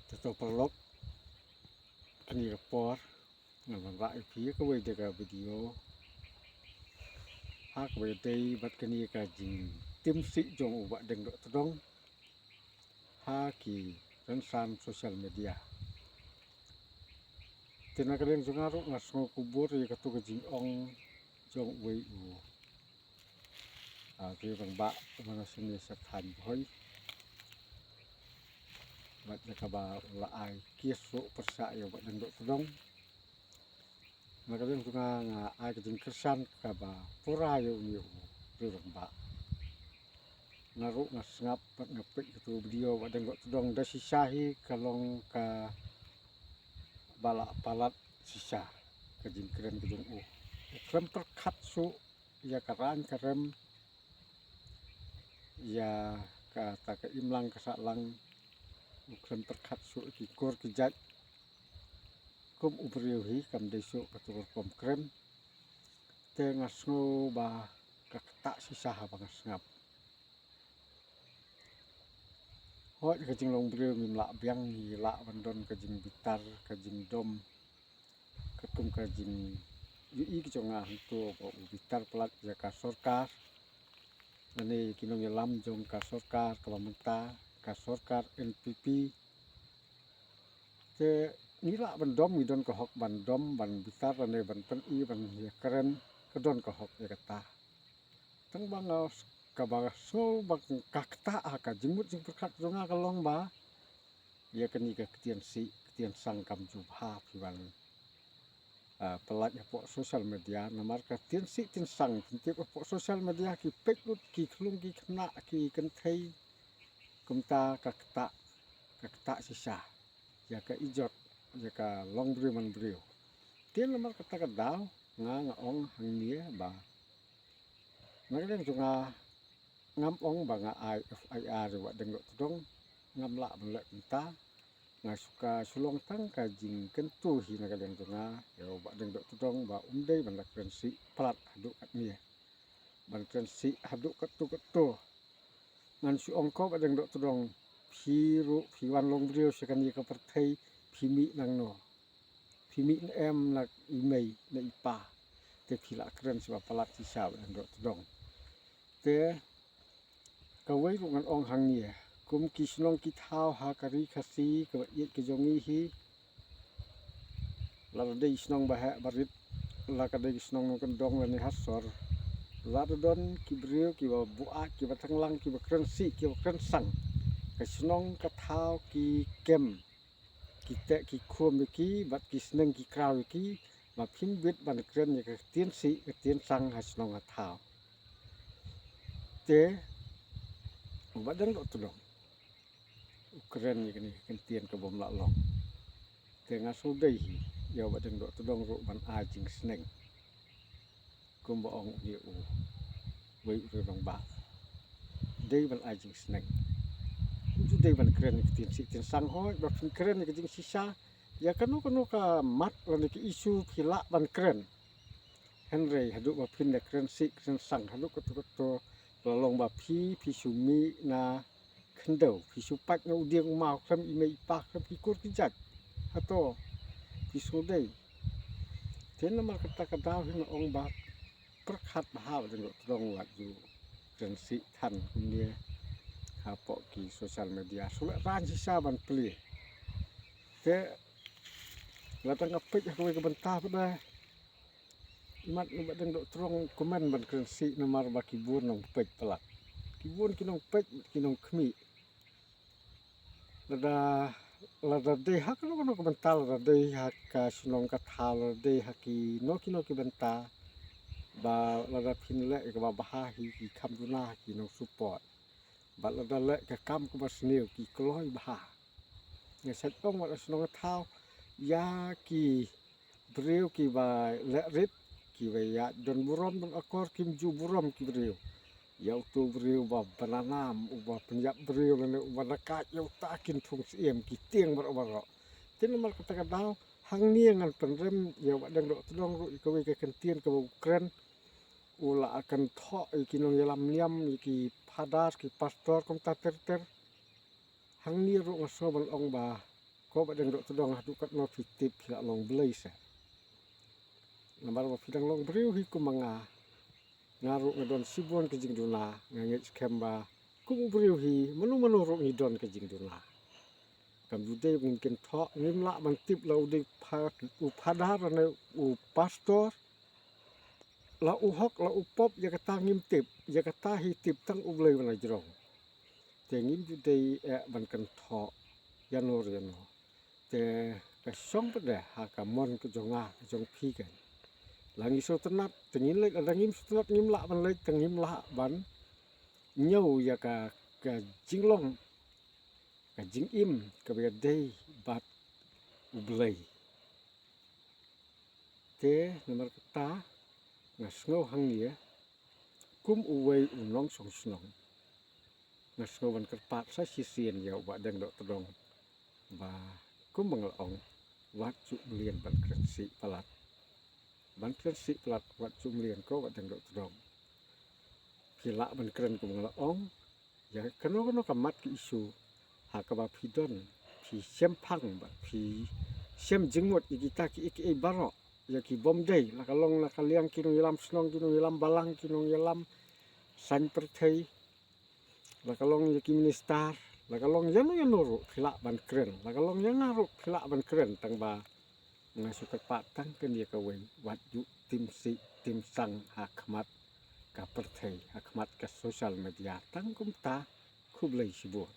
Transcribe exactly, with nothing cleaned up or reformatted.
Te to paralok, kane ka por ngan wanrah ïa phi kawei de ka video ha kaba ïadei bad kane ka jingtim sih jong u Bah Deng Dohtdong ha ki rynsan social media. Te na ka liang jong nga ruh nga sngewkubur ïa katu ka jingong jong uwei u, ah, u rangbah uba na shane sha thaiñ Bhoi. Bad ïa kaba u la ai kes ruh pyrshah ïa u Bah Deng Dohtdong. Na ka liang jong nga nga ai ka jingkyrshan kaba pura ïa une u rangbah. Nga ruh nga sngap bad nga peit katu ka video Bah Deng Dohtdong, da shisha hi ka long kaba la palat shisha ka jingkren ka jong u. U khlem pyrkhat shuh ïa ka rang ka rem, ïa kata ka imlang ka sahlang, u khlem pyrkhat shuh ïa ki kur ki jait. Kum u briew hi kam dei shuh katu ka rukom kren. Te nga sngew ba ka ktah shisha haba nga sngap. Hooid, ka jinglong briew ngim lah biang, ngi lah ban don ka jingbitar, ka jingdom, katkum ka jingïohi ka jong nga hangto ba u bitar palat ïa ka sorkar lane ki nongïalam jong ka sorkar kaba mynta, ka sorkar N P P. Te ngi lah ban dom, ngi don ka hok ban dom, ban bitar lane ban pyni, ban ïakren, ka don ka hok ïa kata. Tang ba nga s-, kaba sngew ba ka ktah ha ka jingmut jingpyrkhat jong nga ka long ba ïa kane ka ktien sih ktien sang kam ju bha phi wan, ah, pyllait hapoh social media, namar ka ktien sih ktien sang phin tip hapoh social media ki peit lut ki khlung ki khynnah ki kynthei, kumta ka ktah, ka ktah shisha ïa ka ijot, ïa ka long briew man briew. Te namar kata ka daw nga, nga ong hangne ba na ka liang jong nga ngam ong ba nga ai F I R ïa u Bah Deng Dohtdong, ngam lah ban leh kumta. Nga shu ka shu long tang ka jingkyntu hi na ka liang jong nga ïa u Bah Deng Dohtdong ba um dei ban da kren sih palat haduh katne, ban kren sih haduh katto katto. Ngan shu ong ko Bah Deng Dohtdong, phi ruh phi wan long briew sha kane ka pyrthei, phi mih nangno? Phi mih ne em na i mei na i pa? Te phi lah kren shuwa palat shisha Bah Deng Dohtdong. Te kawei ruh ngan ong hangne, kum ki shnong ki thaw ha ka ri Khasi kaba ïeit ka jong ngi hi, lada dei shnong ba heh ba rit, lada dei shnong nongkyndong lane ha sor, lada don ki briew kiba buaid, kiba thanglang, kiba kren sih, kiba kren sang, ka shnong ka thaw ki kem, ki teh ki khum ïa ki bad ki sneng ki kraw ïa ki, ba phim bit ban kren ïa ka ktien sih ka ktien sang ha shnong ha thaw. Te u Bah Deng Dohtdong u kren ïa kane ka ktien kabym lah long. Te nga sngewdei hi ïa u Bah Deng Dohtdong ruh ban ai jingsneng. Kumba ong une u, uwei u rangbah, dei ban ai jingsneng. Um ju dei ban kren ïa ka ktien sih ktien sang. Hooid, ba phin kren ïa ka jingshisha ïa kano kano ka mat lane ka issue phi lah ban kren. Hynrei haduh ba phin da kren sih kren sang haduh katto katto, la long ba phi, phi shu mih na khyndew, phi shu pait na u dieng u maw khlem i mei i pa, khlem ki kur ki jait. Hato phi sngewdei? Te namar kata ka daw hi nga ong ba pyrkhat bha Bah Deng Dohtdong wat ju kren sih than kumne hapoh ki social media. Shu leh rang shisha ban plie. Te lada nga peit ha kawei ka bynta pat de, imat u Bah Deng Dohtdong kmen ban kren sih namar ba ki bun nongpeit palat. Ki bun ki nongpeit, ki nongkhmih. Lada, lada dei ha kano kano ka bynta, lada dei ha ka shnong ka thaw, lada dei ha kino kino ki bynta, ba lada phin leh ïa kaba bha hi ki kham duna ha ki nong support. Bad lada leh ka kam kaba sniew ki kloi bha. Nga sait ong wat ha shnong ha thaw ïa ki briew kiba leh rit, kiba ïa don burom don akor, kim ju burom ki briew. Ïa uto u briew uba bananam, uba pynïap briew lane uba nakaid ïa uta kin thung syiem, ki tieng baroh baroh. Te namar kata ka daw hangne ngan pynrem ïa u Bah Deng Dohtdong ruh ïa kawei ka kyntien kaba u kren. U la kynthoh ïa ki nongïalam niam, ïa ki phadar, ki pastor kumta ter ter. Hangne ruh nga sngew ban ong ba Ko Bah Deng Dohtdong, haduh katno phi tip phi la long blei seh. Namar ba phi dang long briew hi kum ma nga. Nga ruh nga don shibun ka jingduna, nga ngeit skhem ba kum u briew hi, mano mano ruh ngi don ka jingduna. Kam ju dei ngin kynthoh, ngim lah ban tip la u dei pha-, u phadar ne u pastor, la u hok, la u pop, ïa kata ngim tip, ïa kata hi tip tang U Blei ba na jrong. Te ngim ju dei eh ban kynthoh ïano ïano. Te ka shong pat de ha ka mon ka jong nga, ka jong phi kan. La ngi sngewtynnat, te ngin leit, lada ngim sngewtynnat ngim lah ban leit, te ngim lah ban ñiew ïa ka, ka jinglong, ka jingim kaba ïadei bad U Blei. Te namar kata nga sngew hangne kum uwei u nongshong shnong, nga sngew ban kyrpad sa shisien ïa u Bah Deng Dohtdong ba kum ba nga la ong, wat ju mlien ban kren shi palat. Ban kren shi palat, wat ju mlien, ko Bah Deng Dohtdong. Phi lah ban kren kum ba nga la ong ïa kano kano ka mat ka issue ha kaba phi don, phi shemphang bad phi shem jingmut ïa kita kiei kiei baroh, ïa ki bym dei, la ka long na ka liang ki nongïalam shnong, ki nongïalam balang, ki nongïalam saiñ pyrthei, la ka long ïa ki minister, la ka long ïano ïano ruh phi lah ban kren, la ka long ïa nga ruh phi lah ban kren, tang ba nga shu kyrpad tang kane kawei, wat ju tim sih tim sang ha khmat ka pyrthei, ha khmat ka social media, tang kumta. Khublei shibun.